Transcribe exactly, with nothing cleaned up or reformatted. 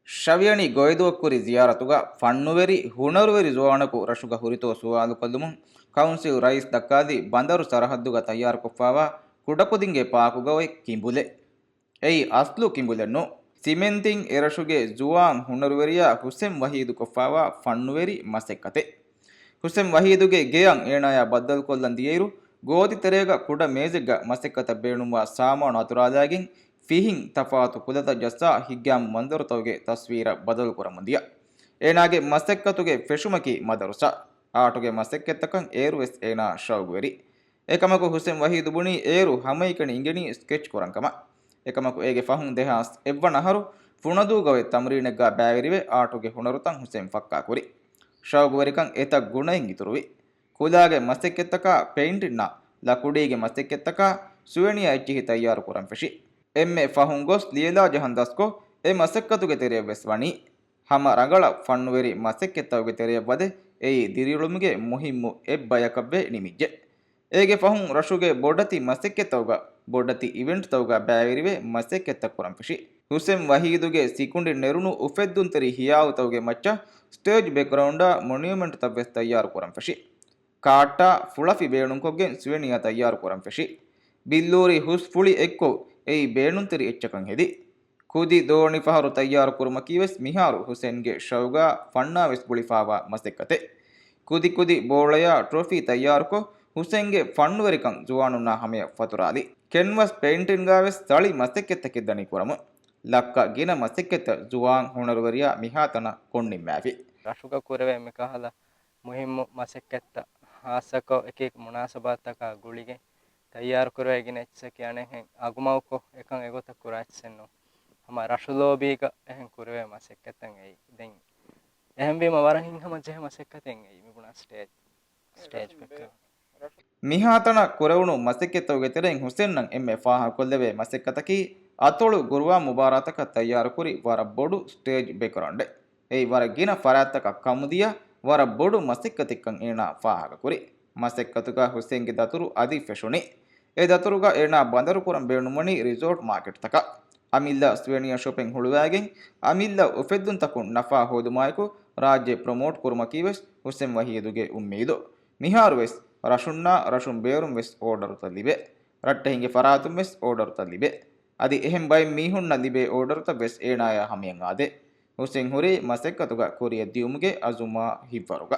ޝަވިޔަނި ގޮއިދޫއަށް ކުރި ޒިޔާރަތުގަ ފަންނުވެރި، ހުނަރުވެރި ޒުވާނަކު ރަށުގަ ހުރިތޯ ސުވާލުކޮށްލުމުން ކައުންސިލް ރައީސް ދައްކާލީ ބަނދަރު ސަރަހައްދުގަ ތައްޔާރުކޮށްފާވާ ކުޑަކުދިންގެ ޕާކުގަ އޮތް ކިނބުލެއް. އެއީ އަސްލު ކިނބުލެއް ނޫން. ސިމެންތިން އެރަށުގެ ޒުވާން ހުނަރުވެރިޔާ ހުސެން ވަހީދު ކޮށްފާވާ ފަންނުވެރި މަސައްކަތެއް. ހުސެން ވަހީދުގެ ގެޔަށް އޭނާޔާ ބައްދަލުކޮށްލަން ދިޔައިރު، ގޯތި ތެރޭގަ ކުޑަ މޭޒެއްގަ މަސައްކަތަށް ބޭނުންވާ ސާމާނު އަތުރާލާގެން، ފިހިން ތަފާތު ކުލަތައް ޖައްސާ ހިތްގައިމު މަންޒަރުތަކުގެ ތަސްވީރަށް ބަދަލުކުރަމުންދިޔަ. އޭނާގެ މަސައްކަތުގެ ފެށުމަކީ މަދަރުސާ. އާޓުގެ މަސައްކަތްތަކަށް އޭރުވެސް އޭނާ ޝައުގުވެރި. އެކަމަކު ހުސެން ވަހީދު ބުނީ އޭރު ހަމައެކަނި އިނގެނީ ސްކެޗް ކުރަން ކަމަށް. އެކަމަކު އޭގެ ފަހުން ދެހާސް އެއްވަނަ އަހަރު ފުނަދޫގަ އޮތް ތަމްރީނެއްގަ ބައިވެރިވެ އާޓުގެ ހުނަރުތައް ހުސެން ފައްކާކުރި. ޝައުގުވެރިކަން އެތައް ގުނައިން އިތުރުވި. ކުލާގެ މަސައްކަތްތަކާ، ޕެއިންޓިންނާ، ލަކުޑީގެ މަސައްކަތްތަކާ، ސުވެނިއާ އެއްޗިހި ތައްޔާރު ކުރަން ފެށި. އެންމެ ފަހުން ގޮސް ލިޔެލާ ޖަހަން ދަސްކޮށް، އެ މަސައްކަތުގެ ތެރެއަށް ވެސް ވަނީ. ހަމަ ރަނގަޅަށް ފަންނުވެރި މަސައްކަތްތަކުގެ ތެރެއަށް ވަދެ، އެއީ ދިރިއުޅުމުގެ މުހިއްމު އެއްބަޔަކަށްވެ ނިމިއްޖެ. އޭގެ ފަހުން ރަށުގެ ބޮޑެތި މަސައްކަތްތަކުގަ ބޮޑެތި އިވެންޓްތަކުގަ ބައިވެރިވެ މަސައްކަތްތައް ކުރަން ފެށި. ހުސެން ވަހީދުގެ ސިކުނޑިން ނެރުނު އުފެއްދުންތެރި ހިޔާލުތަކުގެ މައްޗަށް ސްޓޭޖް ބެކްގްރައުންޑާ މޮނިއުމެންޓްތައް ވެސް ތައްޔާރު ކުރަން ފެށި. ކާއްޓާ ފުޅަފި ބޭނުންކޮށްގެން ސުވެނިއާ ތައްޔާރު ކުރަން ފެށި. ބިއްލޫރި ހުސް ފުޅި އެއްކޮށް އެއީ ބޭނުންތެރި އެއްޗަކަށް ހެދި. ކުދި ދޯނި ފަހަރު ތައްޔާރު ކުރުމަކީ ވެސް މިހާރު ހުސެންގެ ޝައުގާ ފަންނާ ވެސް ގުޅިފާވާ މަސައްކަތެއް. ކުދި ކުދި ބޯޅަޔާ ޓްރޮފީ ތައްޔާރުކޮށް، ހުސެންގެ ފަންނުވެރިކަން ޒުވާނުންނާ ހަމަޔަށް ފަތުރާލި. ކެންވަސް ޕެއިންޓިންގާ ވެސް ތަޅި މަސައްކަތްތަކެއް ދަނީ ކުރަމުން. ލައްކަ ގިނަ މަސައްކަތްތައް ޒުވާން ހުނަރުވެރިޔާ މިހާތަނަށް ކޮށްނިންމާފި. ރަށުގަ ކުރެވޭ މިކަހަލަ މުހިއްމު މަސައްކަތްތައް، ހާއްސަކޮށް އެކި މުނާސަބާތަކާ ގުޅިގެން ތައްޔާރުކުރެވޭ ގިނަ އެއްޗިއްސަކީ އަނެއްހެން އަގުމަގުކޮށް އެކަން އެގޮތަށް ކުރާ އެއްޗެއް ނޫން. ހަމަ ރަށުލޯބީގަ އެހެން ކުރެވޭ މަސައްކަތްތައް އެއީ. ދެން އެހެންވީމަ ވަރަށް ހިތްހަމަޖެހޭ މަސައްކަތެއް އެއީ މިބުނާ ސްޓޭޖް، ސްޓޭޖް ބެކްގްރައުންޑް. މިހާތަނަށް ކުރެވުނު މަސައްކަތްތަކުގެ ތެރެއިން ހުސެންއަށް އެންމެ ފާހަގަކޮށްލެވޭ މަސައްކަތަކީ އަތޮޅު ގުރުއާން މުބާރާތަކަށް ތައްޔާރުކުރި ވަރަށް ބޮޑު ސްޓޭޖް ބެކްގްރައުންޑެއް. އެއީ ވަރަށް ގިނަ ފަރާތްތަކަށް ކަމުދިޔަ ވަރަށް ބޮޑު މަސައްކަތެއްކަން އޭނާ ފާހަގަކުރި. މަސައްކަތުގަ ހުސެންގެ ދަތުރު އަދި ފެށުނީ. އެ ދަތުރުގަ އޭނާ ބަނދަރުކުރަން ބޭނުންވަނީ ރިސޯޓް މާކެޓްތަކަށް. އަމިއްލަ ސުވެނިއާ ޝޮޕެއް ހުޅުވައިގެން، އަމިއްލަ އުފެއްދުންތަކުން ނަފާ ހޯދުމާއެކު ރާއްޖެ ޕްރޮމޯޓް ކުރުމަކީ ވެސް ހުސެން ވަހީދުގެ އުއްމީދު. މިހާރު ވެސް ރަށުންނާ ރަށުން ބޭރުން ވެސް އޯޑަރުތައް ލިބޭ. ރައްޓެހިންގެ ފަރާތުން ވެސް އޯޑަރުތައް ލިބޭ. އަދި އެހެން ބައެއް މީހުންނަށް ލިބޭ އޯޑަރުތައް ވެސް އޭނާޔާ ހަމަޔަށް އާދޭ. ހުސެން ހުރީ މަސައްކަތުގަ ކުރިއަށް ދިޔުމުގެ އަޒުމާ ހިތްވަރުގަ.